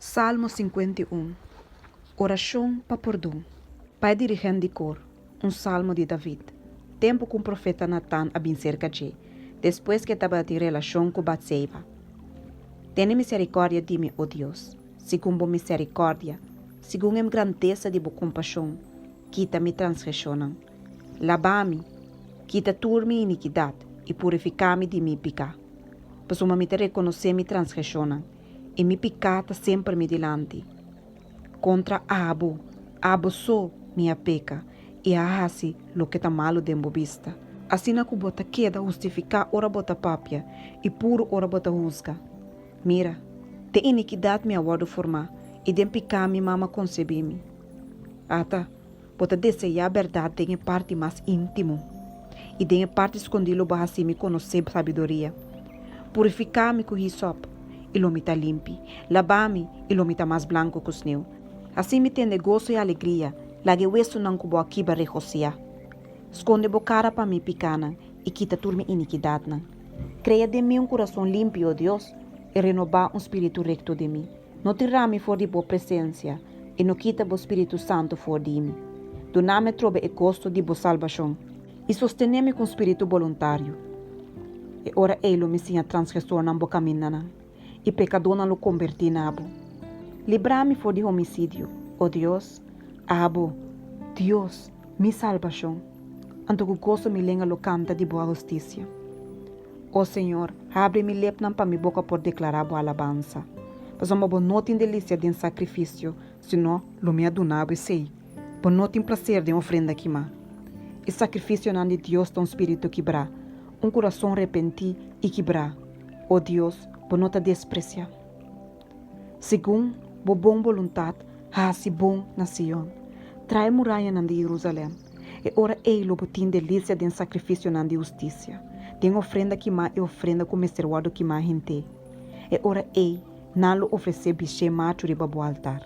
Salmo 51. Orashon pa pordon. Pa e dirigent di kor, un salmo di David, tempu ku un profeta Natan a bin serka dje, despues ku e tabatin relashon ku Batseba. Tene miserikòrdia di mi, o Dios, segun bo miserikòrdia, segun e grandesa di bo kompashon, kita mi transgreshonnan. Laba mi, kita tur mi inikidat i purifiká mi di mi piká. Pasobra mi ta rekonosé mi transgreshonnan, i mi piká ta semper mi dilanti. Kontra abo, abo so, mi a peka i a hasi loke ta malu den bo bista. Asina ku bo ta keda hustifiká ora bo ta papia i puru ora bo ta husga. Mira, den inikidat mi a wòrdu formá i den piká mi mama konsebí mi. Ata, bo ta deseá bèrdat den e parti mas íntimo, i den e parti skondí lo bo hasi mi konosé sabiduria. Purifiká mi ku hisòp, i lo mi ta limpi, labá mi, i lo mi ta mas blanku ku sneu. Hasi mi tende goso i alegria, laga e wesunan ku bo a kibra regosiá. Skonde bo kara pa mi pikánan i kita tur mi inikidatnan. Krea den mi un kurason limpi, o Dios, i renobá un spiritu rekto den mi. No tira mi for di bo presensia, i no kita bo spiritu santu for di mi. Duna mi atrobe e goso di bo salbashon, i sostené mi ku un spiritu boluntario. E ora ei lo mi siña transgresornan bo kamindanan, i pekadónan lo kombertí na bo. Libra mi for di homisidio, o Dios, abo, Dios, mi salbashon, anto ku goso mi lenga lo kanta di bo hustisia. O Señor, habri mi lepnan pa mi boka por deklará bo alabansa. Pasobra bo no tin delisia den sakrifisio, sino lo mi a duna bo esei. Bo no tin plaser den ofrenda kimá. E sakrifisionan di Dios ta un spiritu kibrá, un kurason repentí i kibrá, o Dios, bo no ta despresiá. Segun bo bon boluntat, hasi bon na Sion. Traha e murayanan di Jerusalèm. E ora ei lo bo tin delisia den sakrifisionan di hustisia, den ofrenda kimá i ofrenda ku mester wòrdu kimá henter. E ora ei nan lo ofresé bishé machu riba bo altar.